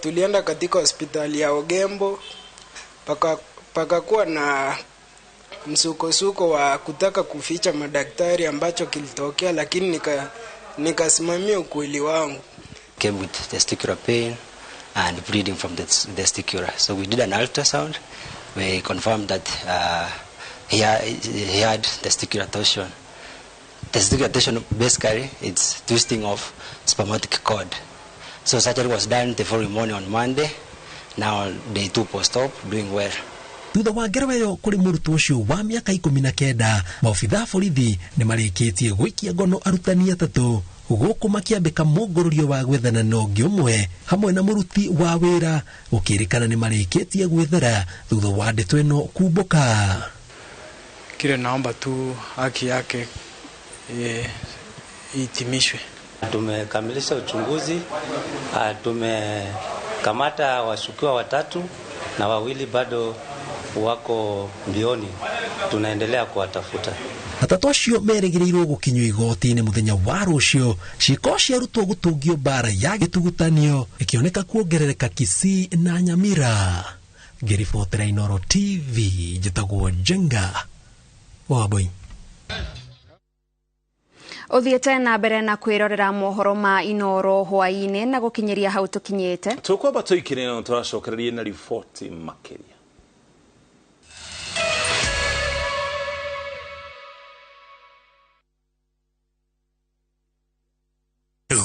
Tulienda katika hospitali ya Ogembo, pakakuwa na msukosuko wa kutaka kuficha madaktari ambacho kilitokea, lakini nikasimamia ukweli wangu. Came with testicular pain and bleeding from the testicular. So we did an ultrasound. We confirmed that he had testicular torsion. Testicular torsion, basically, it's twisting of spermatic cord. So surgery was done the following morning on Monday. Now day 2 post-op, doing well. Thutha wa ngero ĩyo kũrĩ mũrutwo ũcio wa mĩaka 19, maobitha a borithi nĩ marĩkĩtie gwĩkia ngono arutani atatũ gũkũ makĩambĩka mũngũrũrio wa gwethana na ũngĩ ũmwe hamwe na mũruti wa wĩra, gũkĩrĩkana nĩ marĩkĩtie gwĩthara thutha wa ndeto ĩno kumbũka. Kile naomba tu haki yake itimishwe. Tumekamilisha uchunguzi, tumekamata washukiwa watatu na wawili bado wako mbioni, tunaendelea kuwatafuta. Atatũ acio merĩgĩrĩirwo gũkinyio igoti-inĩ mũthenya wa rũciũ. Ciĩko cia arutwo gũtũngio mbara ya gĩtugutanio ĩkĩoneka kuongerereka Kisii na Nyamira. Ngĩribotera Inooro TV, njĩtagwo Njenga Wambui. Uthiete na mbere na kwirorera mohoro ma Inooro hwaini na gukinyiria hau tukinyite. Tukwamba tuikire na turacokererie na riboti makiria.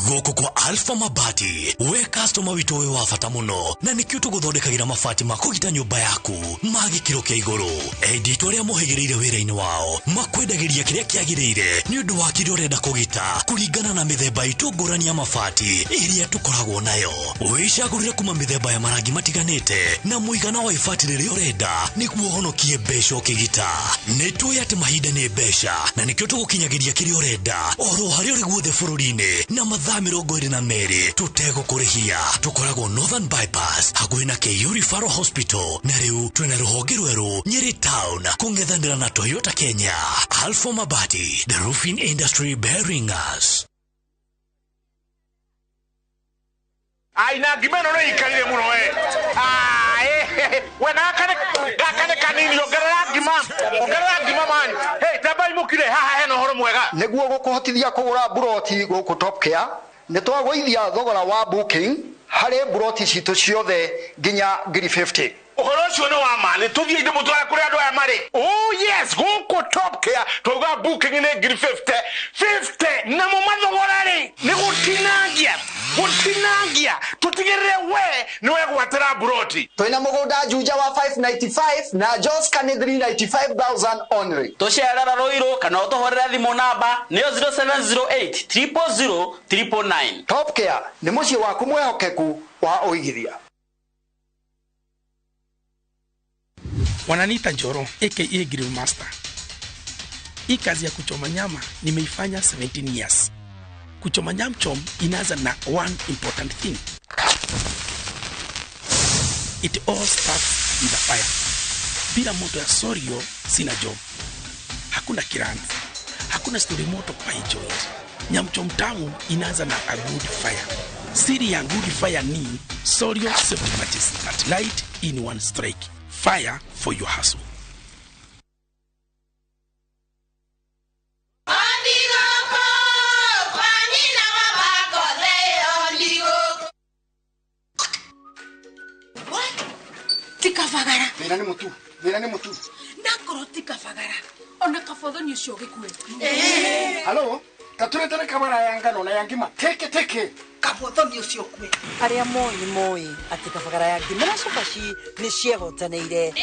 Gũkũ kwa Alpha Mabati, we customer witũ wĩ wa bata mũno, na nĩkĩo tũgũthondekagĩra mabati ma kũgita nyũmba yaku ma gĩkĩro kĩa igũrũ. Endia itũ arĩa mohĩgĩrĩire wĩra-inĩ wao makwendagĩria kĩrĩa kĩagĩrĩire nĩ ũndũ wa kĩrĩa ũrenda kũgita kũringana na mĩthemba itũ ngũrani ya mabati ĩrĩa tũkoragwo nayo. Wĩcagũrĩre kuma mĩthemba ya marangi matiganĩte na mũigana wa ibati rĩrĩa ũrenda nĩguo ũhonokie mbeca ũkĩgita. Nĩ tũĩ atĩ mahinda nĩ mbeca na nĩkĩo tũgũkinyagĩria kĩrĩa ũrenda oro harĩa ũrĩ guothe bũrũri-inĩ na mathaa 22 tutegũkũrĩhia. Tũkoragwo Northern Bypass hakuhĩ na KU Referral Hospital, na rĩu twĩna rũhonge rwerũ Nyeri Town kũng'ethanĩra na Toyota Kenya. Alpha Mabati, the roofing industry bearing us. Aina ngima ĩno nĩ ikarire mũno we. We gaka nĩ kanini, ongerera ngima man. Hey, tambai mũkire haha hena ũhoro mwega. Nĩguo gũkũhotithia kũgũra mburoti gũkũ Top Care, nĩ twagũithia thogora wa booking harĩ mburoti citũ ciothe nginya 50,000. Ũhoro ũcio nĩ wa ma, nĩ tũthiĩ ndĩmũtware kũrĩa andũ aya marĩ. Oh yes, gũkũ Top Care twauga booking nĩ 50,000 50, namo mathogora rĩ nĩ gũtinangia tũtigĩrĩre we nĩ wegwatĩra mburoti. Twĩna mũgũnda Juja wa 595 na Joska nĩ 395,000 only. Tũcerera Ruiru kana ũtũhũrĩre thimũ namba nĩyo 0708 000 999. Top Care nĩ mũciĩ waku mwĩhokeku wa ũigithia. Wananiita Njoro aka Grill Master. Hii kazi ya kuchoma nyama nimeifanya 17 years. Kuchoma nyam chom inaanza na one important thing. It all starts with a fire. Bila moto ya Sorio sina job. Hakuna kirani. Hakuna story moto kwa hii joint. Nyam chom tamu inaanza na a good fire. Siri ya good fire ni Sorio safety matches that light in one strike. Fire for your hustle. Tikafagara. Thĩna nĩ mũtu. Thĩna nĩ mũtu. Nakorwo tikafagara. Ona kabothoni ũcio ũgĩkue. Halo, tatũretere kabara ya ngano na ya ngima. Teke teke. Kabothoni ũcio ũkue. Arĩa moĩ nĩ moĩ atĩ kabagara ya ngima na cabaci nĩ ciehotanĩire.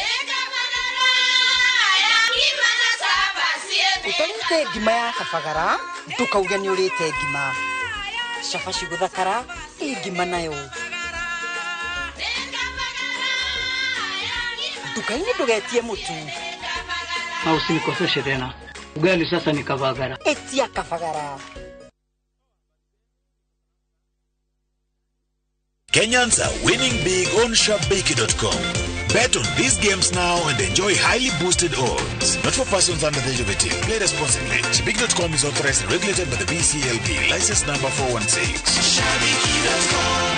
Ũtarĩte ngima ya kabagara ndũkauge nĩ ũrĩte ngima. Cabaci gũthakara ĩ ngima nayo. Nduka-inĩ ndũgetie mũtu. Na usinikoseshe tena. Ugali sasa ni kabagara. Etia kabagara. Kenyans are winning big on Shabiki.com. Bet on these games now and enjoy highly boosted odds. Not for persons under the age of 18. Play responsibly. Shabiki.com is authorized and regulated by the BCLB. License number 416. Shabiki.com.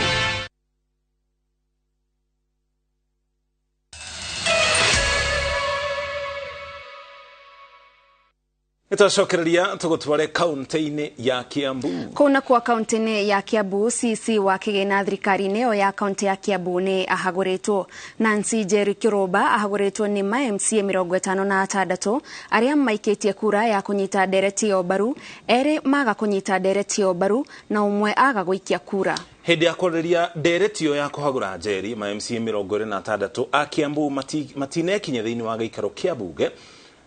Nitwacokereria tugutware kaunti-inĩ ya Kiambu. Kũu nakuo kaunti-inĩ ya Kiambu, CC wa kĩgĩna thirikari-inĩ ĩyo ya kaunti ya Kiambu nĩ ahagũrĩtwo. Nancy Njeri Kĩrũmba ahagũrĩtwo nĩ ma MCA 56 arĩa maikĩtie kura ya kũnyita ndereti ĩyo mbaru, erĩ maga kũnyita ndereti ĩyo mbaru na ũmwe aga gũikia kura. Hĩndĩ ya kwarĩrĩria ndereti ĩyo ya kũhagũra Njeri, ma MCA 26 a Kiambu matinekinya thĩinĩ wa gĩikaro kĩa bunge,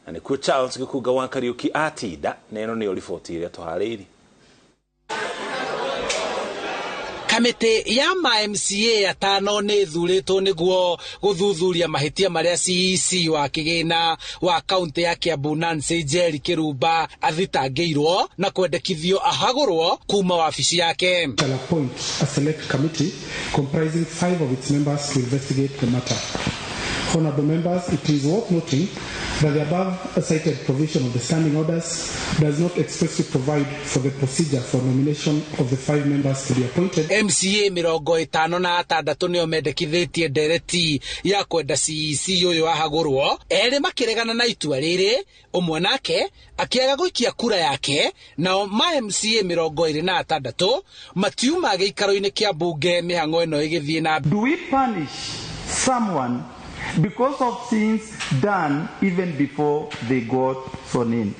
na nĩkuo Charles Gĩkunga wa Kariũki atinda, na ĩno nĩyo riboti ĩrĩa tũharĩirie. Kamĩtĩ ya ma MCA atano nĩ ĩthurĩtwo nĩguo gũthuthuria mahĩtia marĩa CEC wa kĩgĩna wa kaunti ya Kiambu Nancy Njeri Kĩrumba athitangĩirwo na kwendekithio ahagũrwo kuma wabici yake. Shall appoint a select committee comprising 5 of its members to investigate the matter. Honorable members, it is worth noting that the above cited provision of the standing orders does not expressly provide for the procedure for nomination of the 5 members to be appointed. MCA 56 nĩo mendekithĩtie ndereti ya kwenda CEC ũyũ ahagũrwo, erĩ makĩregana na itua rĩrĩ, ũmwe nake akĩaga gũikia kura yake, nao ma MCA 26 matiuma gĩikaro-inĩ kĩa mbunge mĩhang'o ĩno ĩgĩthiĩ na. Do we punish someone because of sins done even before they got sworn in?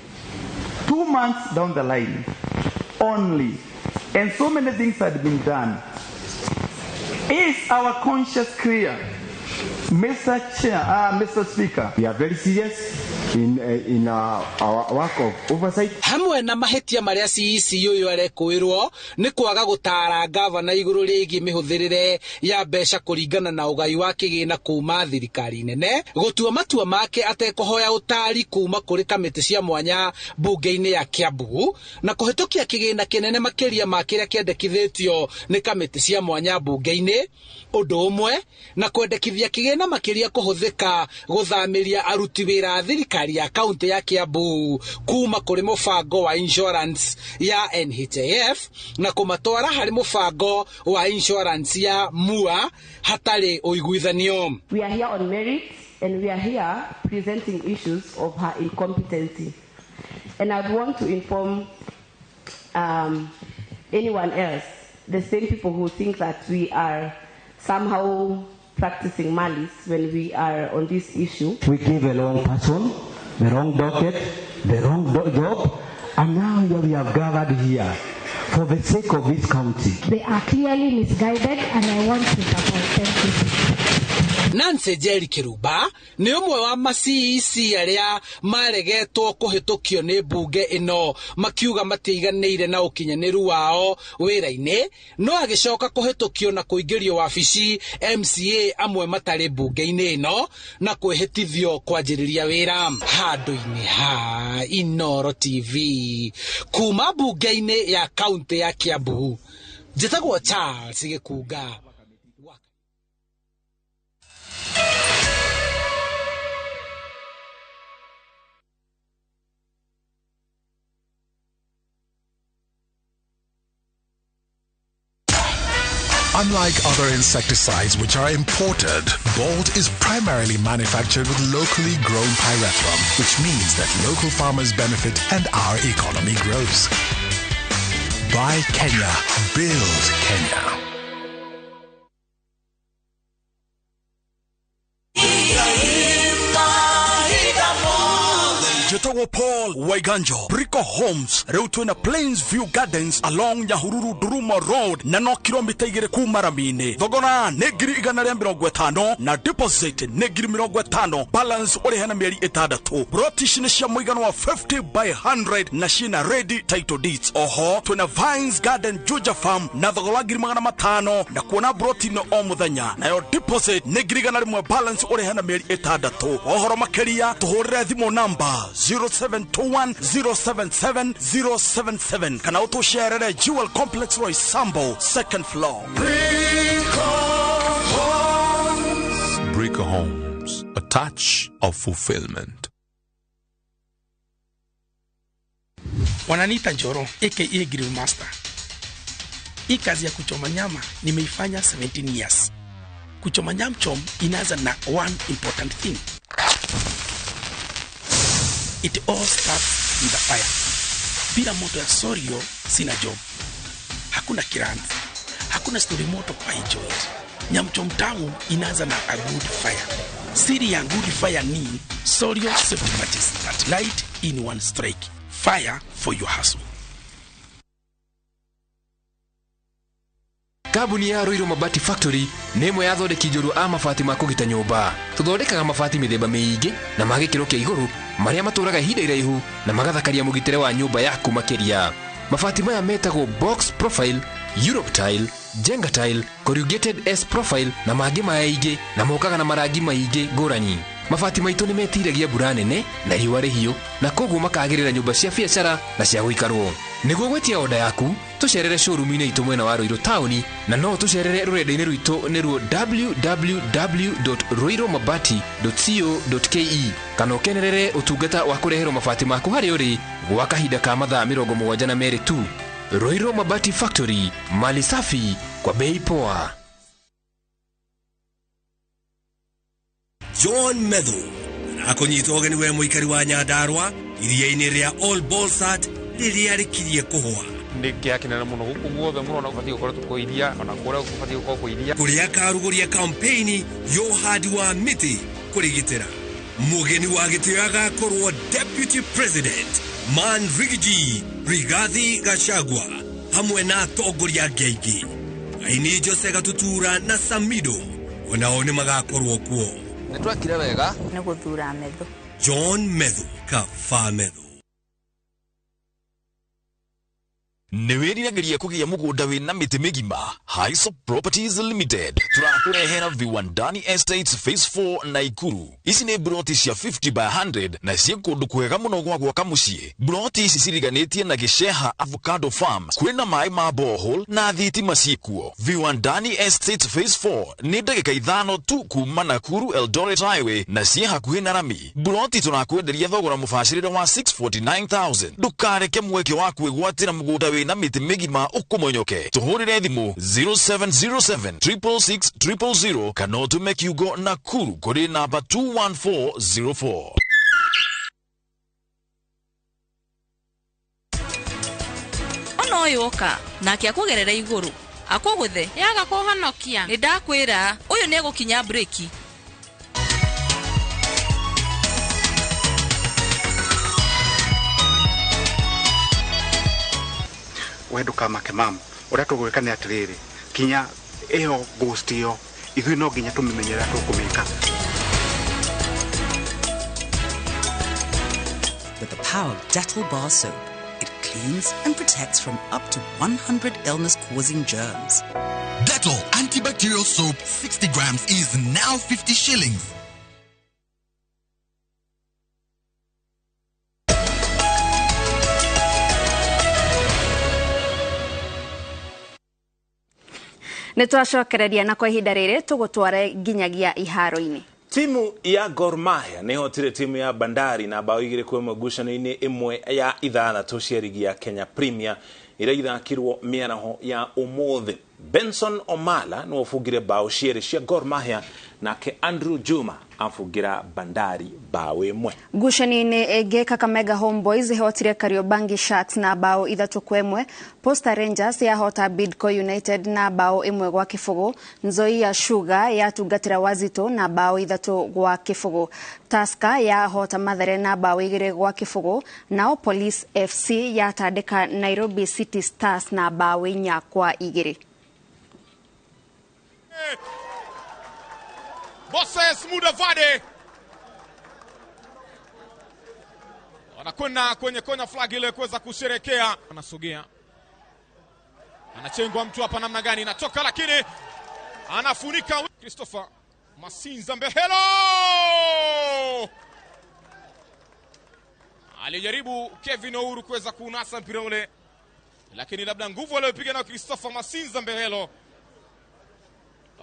2 months down the line only, and so many things had been done. Is our conscience clear, Mr. Chair, Mr. Speaker? We are very serious in our work of oversight. Hamwe na mahĩtia marĩa CEC ũyũ arekũĩrwo nĩ kwaga gũtaara gavana igũrũ rĩgiĩ mĩhũthĩrĩre ya mbeca kũringana na ũgai wa kĩgĩna kuma thirikari nene, gũtua matua make atekũhoya ũtaari kuma kũrĩ kamĩtĩ cia mwanya mbunge-inĩ ya Kiambu, na kũhĩtũkia kĩgĩna kĩnene makĩria ma kĩrĩa kĩendekithĩtio nĩ kamĩtĩ cia mwanya mbunge-inĩ, ũndũ ũmwe na kwendekithia kĩgĩna makĩria kũhũthĩka gũthamĩria aruti wĩra a thirikari ya kaunti ya Kiambu kuma kũrĩ mũbango wa insurance ya NHIF na kũmatwara harĩ mũbango wa insurance ya MUA hatarĩ ũiguithanio. We are here on merit and we are here presenting issues of her incompetency. And I'd want to inform anyone else, the same people who think that we are somehow practicing malice when we are on this issue. We gave a wrong person, the wrong docket, the wrong job, and now here we have gathered here for the sake of this county. They are clearly misguided and I want to support them. Nancy Njeri Kĩrumba nĩ ũmwe wa ma CEC arĩa maregetwo kũhĩtũkio nĩ mbunge ĩno makiuga matiiganĩire na ũkinyanĩru wao wĩra-inĩ, no agĩcoka kũhĩtũkio na kũingĩrio wabici MCA amwe matarĩ mbunge-inĩ ĩno na kwĩhĩtithio kwanjĩrĩria wĩra. Handũ-inĩ ha Inooro TV kuma mbunge-inĩ ya kaunti ya Kiambu, njĩtagwo Charles Gĩkunga. Unlike other insecticides which are imported, Bolt is primarily manufactured with locally grown pyrethrum, which means that local farmers benefit and our economy grows. Buy Kenya, build Kenya. Njĩtagwo Paul Waiganjo, Brico Homes, rĩu twĩna Plains View Gardens along Nyahururu Duruma Road na no kilomita 2 kuma rami-inĩ. Thogora nĩ 150,000 na deposit nĩ 50,000, balance ũrĩhe na mĩeri 6. Broti ici nĩ cia mũigana wa 50 by 100 na ciĩna ready title deeds. Oho twĩna Vines Garden Juja Farm na thogora wa 500,000 na kuona broti no o mũthenya, nayo deposit nĩ 100,000, balance ũrĩhe na mĩeri 6. Ũhoro makĩria tũhũrĩre thimũ namba 0721 077 077 kana ũtũcerere Jewel Complex Roysambu, second floor. Brico Homes, a touch of fulfillment. Wananiita Njoro aka Grill Master. Hii kazi ya kuchoma nyama nimeifanya 17 years. Kuchoma nyam chom inaanza na one important thing. It all starts with a fire. Bila moto ya Sorio sina job. Hakuna kiranzi, hakuna stori moto kwa hii joint. Nyamcho mtamu inaanza na a good fire. Siri ya good fire ni Sorio safety matches that light in one strike. Fire for your hustle. Kambuni ya Ruiru Mabati Factory nĩ ĩmwe ya athondeki njorua a mabati ma kũgita nyũmba. Tũthondekaga mabati mĩthemba mĩingĩ na ma gĩkĩro kĩa igũrũ marĩa matũraga ihinda iraihu na magathakaria mũgitĩre wa nyũmba yaku makĩria. Mabati maya metagwo box profile, Europe tile, Jenga tile, corrugated S profile na mangĩ maingĩ na mokaga na marangi maingĩ ngũrani. Mabati maitũ nĩ metiragia mbura nene na riũa rĩhiũ na koguo makagĩrĩra nyũmba cia biacara na cia gũikarwo. Nĩguo gwĩtia oda yaku tũcerere showroom-inĩ itũ mwena wa Ruiru taũni na no tũcerere rũrenda-inĩ rwitũ nĩruo www.ruirumabati.co.ke kana ũkenerere ũtungata wa kũreherwo mabati maku harĩa ũrĩ gwa kahinda ka mathaa 72 tu. Ruiru Mabati Factory, mali safi kwa bei poa. John Methu akũnyitwo ũgeni we mũikari wa Nyandarua iria-inĩ rĩa Old Bolsat rĩrĩa rĩkirie kũhũa. Nĩ kĩeha kĩnene mũno gũkũ guothe mũrona gũbatiĩ gũkorwo kwĩ iria ona kũrĩa gũbatiĩ gũkorwo kwĩ iria. Kũrĩa akarugũria kampeni ya ũhandi wa mĩtĩ kũrĩgitĩra. Mũgeni wa gĩtĩo agakorwo Deputy President Man Rigiji Rigathi Gachagua hamwe na atongoria angĩ aingĩ. Aini Jose Gatutura na Samido onao nĩ magakorwo kuo. Nĩ twakire wega nĩ gũthura Methu. John Methu, Kaba Methu. Nĩ wĩriragĩria kũgĩa mũgũnda wĩna mĩtĩ mĩgima? Hisop Properties Limited tũrakũrehera Viwandani Estates Phase 4 Naikuru. Ici nĩ broti cia 50 by 100 na ciĩ kũndũ kwega mũno gwa gwaka mũciĩ. Broti ici ciriganĩtie na Gĩceha Avocado Farm, kwĩna maĩ ma borehole na thitima ciĩkuo. Viwandani Estates Phase 4 nĩ ndagĩka 5 tu kuma Nakuru Eldoret Highway na ciĩ hakuhĩ na rami. Broti tũrakwenderia thogora mũbacĩrĩre wa 649,000. Ndũkareke mweke wa kwĩgwatĩra mũgũnda wĩna mĩtĩ mĩgima ũkũmonyoke. Tũhũrĩre thimũ 0707 666 000 kana ũtũme kiugo Nakuru kũrĩ namba 21404. Ona ũyũ oka nake akũgerera igũrũ akũgũthe yaga kũhonokia. Nĩ ndakwĩra ũyũ nĩ egũkinya breki. We ndũkamake mamu, ũrĩa tũgwĩka nĩ atĩrĩrĩ, kinya ĩyo ghost ĩyo ithuĩ no nginya tũmĩmenyerera tũkũmĩka. With the power of Dettol bar soap, it cleans and protects from up to 100 illness-causing germs. Dettol antibacterial soap 60 grams is now 50 shillings. Nĩ twacokereria na kwa ihinda rĩrĩ tũgũtware nginyagia iharo-inĩ. Timu ya Gor Mahia nĩ hotire timu ya Bandari na bao 2-1 ngucanio-inĩ ĩmwe ya 6 cia rigi ya Kenya Premier ĩrĩa ithakirwo mĩaraho ya ũmũthĩ. Benson Omala nĩwe ũbungire bao cierĩ cia Gor Mahia nake Andrew Juma abungira Bandari bao 1. Ngucanio-inĩ ĩngĩ Kakamega Homeboys ĩhotire Kariobangi Sharks na bao 3-1. Posta Rangers yahota Bidco United na bao 1-0. Nzoia Sugar yatungatĩra Wazito na bao 3-0. Tusker yahota Mathare na bao 2-0. Nao Police FC yatandĩka Nairobi City Stars na bao 4-2. Moses Mudavadi wanakwenda kwenye kona flag ile kuweza kusherekea. Anasogea, anachengwa mtu hapa namna gani, inatoka lakini anafunika Christopher Masinza Mbehelo. Alijaribu Kevin Ouru kuweza kuunasa mpira ule, lakini labda nguvu aliyopiga na Christopher Masinza Mbehelo.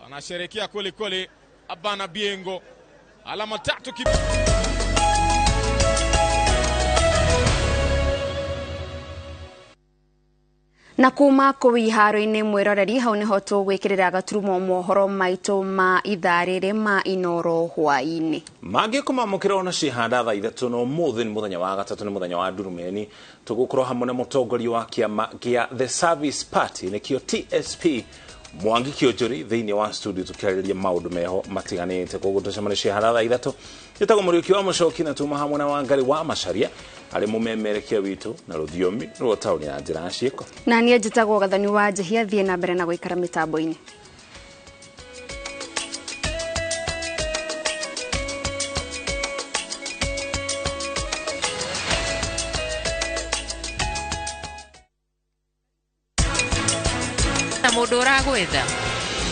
Anasherekea kweli kweli Abana Biengo, alama 3. Na kuma kũu iharo-inĩ mwĩroreri, hau nĩho tũgwĩkĩrĩra gaturumo mohoro maitũ ma ithaa rĩrĩ ma Inoro hwaĩ-inĩ. Mangĩ kũmamũkĩra ona cihanda thaa 3, no ũmũthĩ nĩ mũthenya wa gatatũ, nĩ mũthenya wa ndurumeni. Tũgũkorwo hamwe na mũtongoria wa kĩama gĩa The Service Party, nĩkĩo TSP, Mwangi Kĩonjũri, thĩinĩ wa studio tũkĩarĩrĩria maũndũ meho matiganĩte. Koguo tũcemanie cihanda thaa 3. Njĩtagwo Mũriũki wa Mũcoki, na tuma hamwe na Wangari wa Macaria arĩ mũmemerekia witũ na rũthiomi rwa taũni ya njĩra ya ciĩko. Na niĩ njĩtagwo Gathoni wa Njehia. Thiĩ na mbere na gũikara mĩtambo-inĩ. Na mũndũ ũragwetha.